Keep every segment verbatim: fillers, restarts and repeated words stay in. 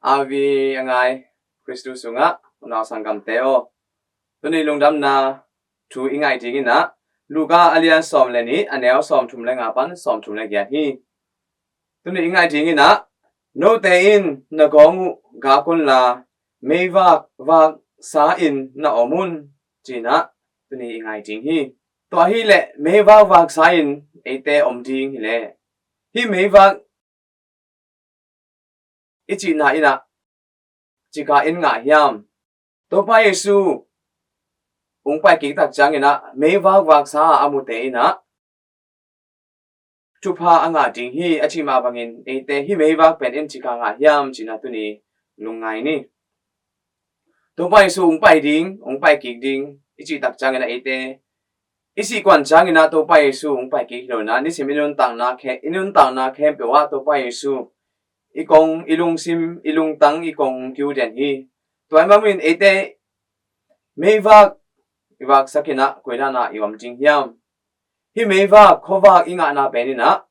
A vi a ngai Khristu sungah unau sanggamte aw, tuni lungdamna thu i ngaih ding in ah, Luka a lian sawm le nih, a neu sawm thum le nga pan sawm thum le giat hi. Tuni i ngaih ding in ah, note in na gawng uh gak unla, meivak vaksa in na om un, ci-in ah tuni i ngaih ding hi. Tua hileh meivak vaksa in eite om ding hileh, hih meivak i cihna in ah cika in ngah hiam? Topa Jesu hong pai kik tak ciangin ah meivak vaksa a mute in ah thupha a ngah ding hi a cih mah bangin eite hih meivak pen in cika ngah hiam cih na tuni lungngai ni. Topa Jesu hong pai ding, hong pai kik ding i cih tak ciangin ah eite i sih kuan ciangin ah Topa Jesu hong pai kik hi lo in ah, nisim i nuntakna khe, i nuntakna khempeuh ah Topa Jesu i kong, i lungsim, i lungtang, i kong kiu den hi. Tua ahih manin eite meivak i vaksak in ah koi dan ah i om ding hiam? Hih meivak khuavak i ngahna pen in ah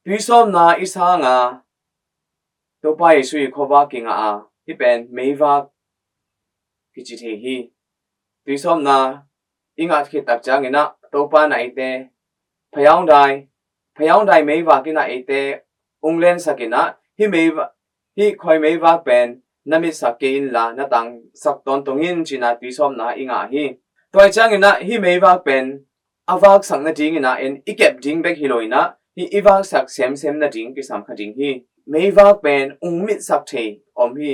tuisawpna i sang a, Topa Jesu i khuavak kingah a, hih pen meivak kici thei hi. Tuisawpna i ngah khit tak ciangin ah Topa in ah eite phayaungdai, phayaungdai meivak in ah eite hong lensak in ah, hih meivak, hih khuai meivak pen na mitsak kei inla na tangsak tawntung in cih na tuisawpna i ngah hi. Tua ahih ciangin ah hih meivak pen a vaksak nadingin ah en i kep ding bek hi lo in ah, hih i vaksak semsem nading kisam kha ding hi. Meivak pen hong mitsak thei om hi.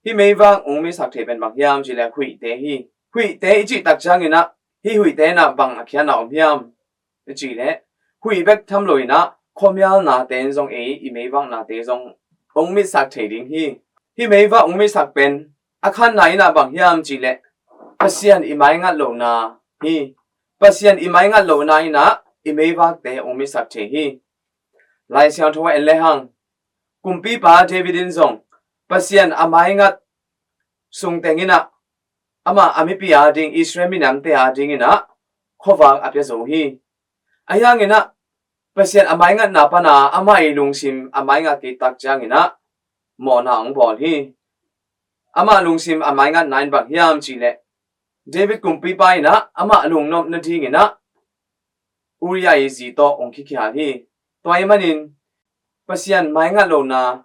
Hih meivak hong mitsak thei pen bang hiam cih leh huihte hi. Huihte i cih tak ciangin ah hih huihte in ah bang a khiatna om hiam i cih leh, huih bek tham lo in ah khuamialnate in zong ei i meivaknate zong hong mitsak thei ding hi. Hih meivak hong mitsak pen a khanna in ah bang hiam cih leh Pasian i maingat lohna hi. Pasian i maingat lohna in ah i meivakte hong mitsak thei hi. Lai Siangtho ah en lehang, kumpipa David in zong Pasian a maingat sung teng in ah amah a mipi a ding, Israel minamte a ding in ah khuavak a pia zo hi. Ahi hangin ah Pasian a maingatna pan a amah i lungsim a maingat kik tak ciangin ah mawhna hong bawl hi. Amah lungsim a maingatna in bang hiam cih leh, David kumpipa in ah amah lungnop nadingin ah Uriah i zi tawh hong kikhial hi. Tua ahih manin Pasian maingat lohna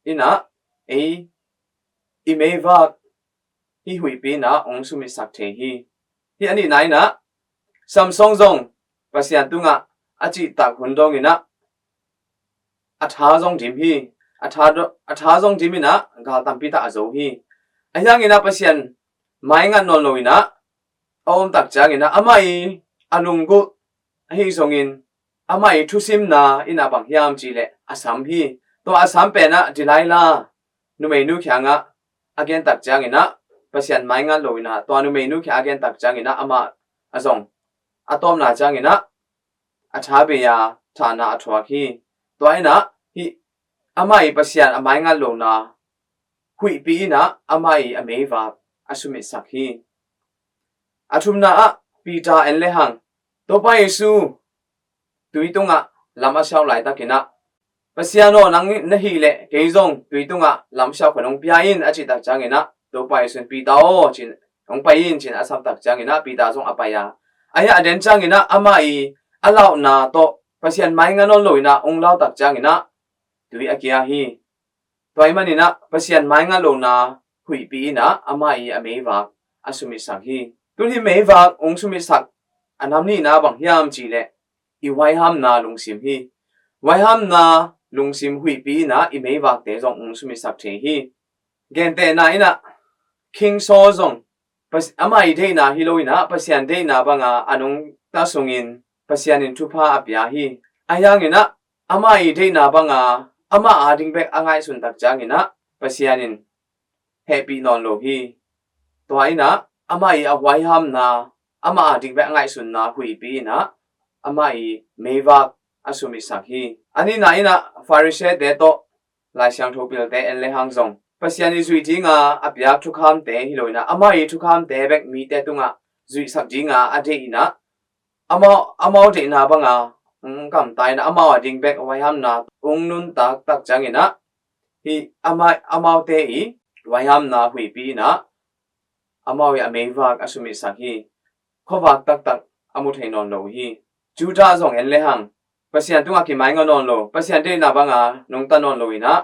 in ah ei i meivak hih huihpi in ah hong sumitsak thei hi. Hih a nihna in ah Samson zong Pasian tungah a cihtak hun dongin ah a tha zong dim hi. A tha do-, a tha zong dim in ah gal tampi tak a zo hi. Ahi hangin ah Pasian maingat nawn lo in ah a om tak ciangin ah amah i a lunggulh ahi zongin amah i thusimna in ah bang hiam cih leh a sam hi. Tua a sam pen ah Delilah numeinu kiangah a gen tak ciangin ah Pasian maingat lo in ah tua numeinu kiangah a gen tak ciangin ah amah a zong a tawpna ciangin ah a tha bei a thahna a thuak hi. Tua in ah hih amah i Pasian a maingat lohna huihpi in ah amah i a meivak a sumitsak hi. A thumna ah Peter en lehang, Topa Jesu tui tungah lam a siau laitakin ah, Pasian aw, nang na hih leh kei zong tui tungah lam siau khat hong pia in, a cih tak ciangin ah Topa Jesu in, Peter aw, ci-in, hong pai in, ci-in a sam tak ciangin ah Peter zong a pai a, ahi a den ciangin ah amah i a lauhna tawh Pasian maingat nawn lo in ah hong lau tak ciangin ah tui a kia hi. Tua ahih manin ah Pasian maingat lohna huihpi in ah amah i a meivak a sumitsak hi. Tun hih meivak hong sumitsak a nam nihna bang hiam cih leh i huaihamna lungsim hi. Huaihamna lungsim huihpi in ah i meivakte zong hong sumitsak thei hi. Gentehna in ah King Saul zong Pas-, amah i deihna hi lo in ah Pasian deihna banga a nungta sungin Pasian in thupha a pia hi. Ahi hangin ah amah i deihna banga amah a ding bek a ngaihsun tak ciangin ah Pasian in hehpih nawn lo hi. Tua in ah amah i a huaihamna, amah a ding bek a ngaihsunna huihpi in ah amah i meivak a sumitsak hi. A nihna in ah Pharisee-te tawh Lai Siangtho pilte en lehang zong Pasian i zuih dinga a piak thukhamte hi lo in ah amah i thukhamte bek mite tungah zuihsak dinga a deih in ah amau, amau deihna banga hong kamta in ah amau a ding bek huaihamna hong nuntak tak ciangin ah Hih amah, amaute i huaihamna huihpi in ah amau i a meivak a sumitsak hi. Khuavak taktak a mu thei nawn lo hi. Judah zong en lehang Pasian tungah kimainga nawn lo, Pasian deihna banga nungta nawn lo in ah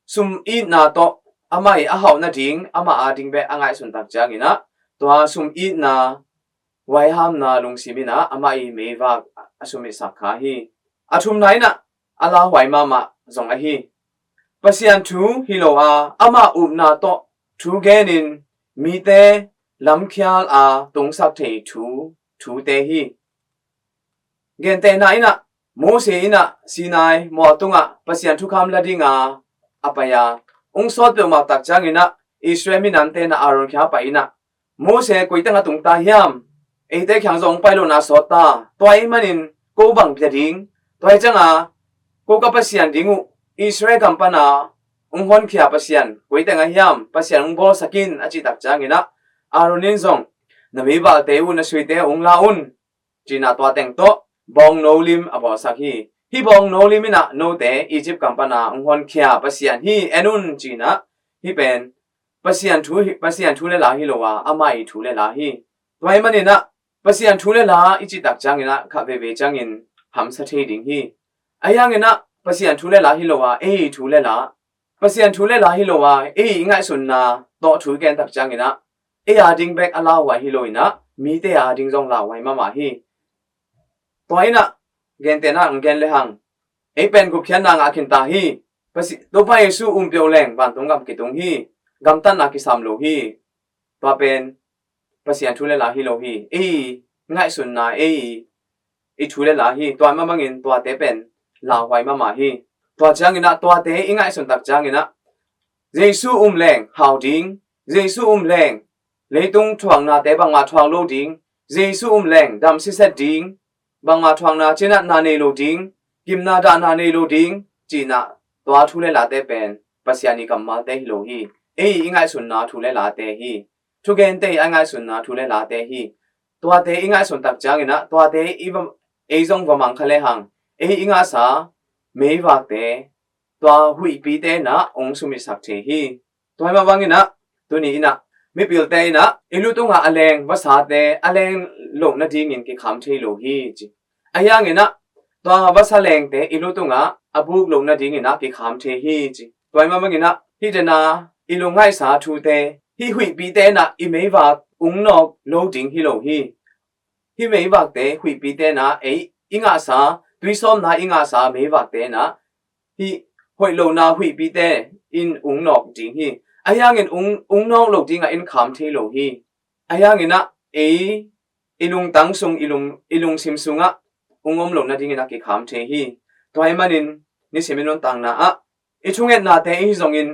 sum itna tawh amah i a hauh nading, amah a ding bek a ngaihsun tak ciangin ah tua sum itna, huaihamna lungsim in ah amah i meivak a sumitsak kha hi. A thumna in ah a lauhuai mahmah zong ahi. Pasian thu hi lo a, amah upna tawh thu genin mite lamkhial a tungsak thei thu, thute hi. Gentehna in ah Mose in ah Sinai mual tungah Pasian thukham la dinga a pai a, ung sawt peuhmah tak ciangin ah Israel minamte in ah Aaron kiang pai in ah, "Mose, koi teng a tung ta hiam? Eite kiang zong pai lohna sawt ta. Tua ahih manin ko bang pia ding? Tua hi cianga ko ka Pasian ding uh, Israel gam pana ung honkhia Pasian koi teng a hiam? Pasian ung bawlsak in," a cih tak ciangin ah Aaron in zong, "Na meivalte uh, na suite uh ung la un," ci-in ah tua teng tawh bawngno lim a bawlsak hi. Hih bawngno lim in ah note Egypt gam pana ung honkhia Pasian hi, en un, ci-in ah hih pen Pasian thu hi, Pasian thu le la hi lo a, amah i thu le la hi. Tua ahih manin ah Pasian thu le la i cih tak ciangin ah khat veivei ciangin hamsa thei ding hi. Ahi hangin ah Pasian thu le la hi lo a, ei thu le la, Pasian thu le la hi lo a, ei i ngaihsunna tawh thu i gen tak ciangin ah ei a ding bek a lauhuai hi lo in ah mite a ding zong lauhuai mahmah hi. Tua in ah gentehna ong gen lehang, ei pen gupkhiatna ngah khin ta hi. Pasi-, Topa Jesu um peuh leng vantung gam kitung hi. Gamtatna kisam lo hi. Tua pen Pasian thu le la hi lo hi. Ei ngaihsunna, ei i thu le la hi. Tua mah bangin tuate pen lauhuai mahmah hi. Tua ciangin ah tuate i ngaihsun tak ciangin ah Jesu um leng hau ding, Jesu um leng leitung thuaknate bangmah thuak lo ding, Jesu um leng dam siset ding, bangmah thuakna cinatna nei lo ding, gimna dahna nei lo ding, ci-in ah tua thu le late pen Pasian i kammalte hi lo hi. Ei i ngaihsunna thu le late hi. Thugente i a ngaihsunna thu le late hi. Tuate i ngaihsun tak ciangin ah tuate i va, ei zong va mang kha lehang, ei i ngahsa meivakte tua huihpite in ah ong sumitsak thei hi. Tua hi mah bangin ah tuni in ah mipilte in ah i lu tungah a leng vasate a leng loh nadingin kikham thei lo hi, ci. Ahi hangin ah tua vasa lengte i lu tungah a buk loh nadingin ah kikham thei hi, ci. Tua hi mah bangin ah hih dena i lungngaihsa thute, hih huihpite in ah i meivak ung nawk lo ding hi lo hi. Hih meivakte, huihpite in ah ei i ngahsa, tuisawmna i ngahsa meivakte in ah hih hoih lohna huihpite in ung nawk ding hi. Ahi hangin ung, ung nawk lo dingah in kham thei lo hi. Ahi hangin ah ei i lungtang sung, i lung, i lungsim sungah ung om loh nadingin ah kikham thei hi. Tua ahih manin nisim i nuntakna ah i thungetnate ahi zongin,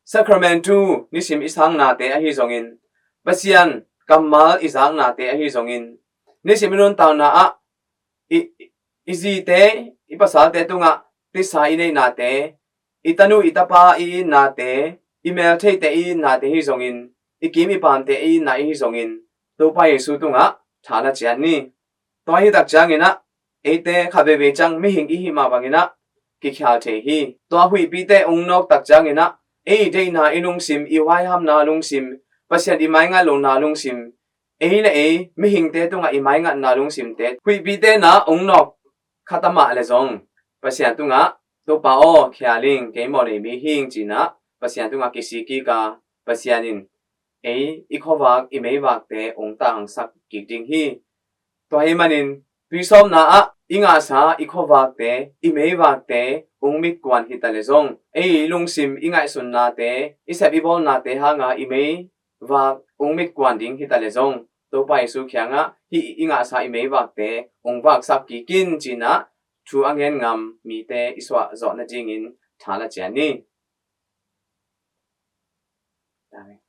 sakramentu nisim i sangnate ahi zongin, Pasian kammal i zaknate ahi zongin, nisim i nuntakna ah i, i zite, i pasalte tungah tisa i neihnate, i tanu i tapa i itnate, i meltheite i itnate ahi zongin, i kim i paamte i itna ahi zongin, Topa Jesu tungah tha la ciat ni. Tua hi tak ciangin ah eite khat veivei ciang mihing i hih mah bangin ah kikhial thei hi. Tua huihpite ung nawk tak ciangin ah ei deihna i lungsim, i huaihamna lungsim, Pasian i maingat lohna lungsim, ei le ei mihingte tungah i maingatna lungsimte huihpite in ah ung nawk khat a mah le zong Pasian tungah, "Topa aw, khial ing, kei mawh nei mi hi ing," ci-in ah Pasian tungah kisik kik a, Pasian in ei i khuavak, i meivakte ung tangsak kik ding hi. Tua ahih manin tuisawmna ah i ngahsa i khuavakte, i meivakte ung mitkuan hi ta le zong, ei i lungsim, i ngaihsunnate, i sep i bawlnate hanga i meivak ung mitkuan ding hi ta le zong, Topa Jesu kiangah hih i ngahsa i meivakte ung vaksak kik in, ci-in ah thu a ngen ngam mite i suah zawh nadingin tha la ciat ni. Amen.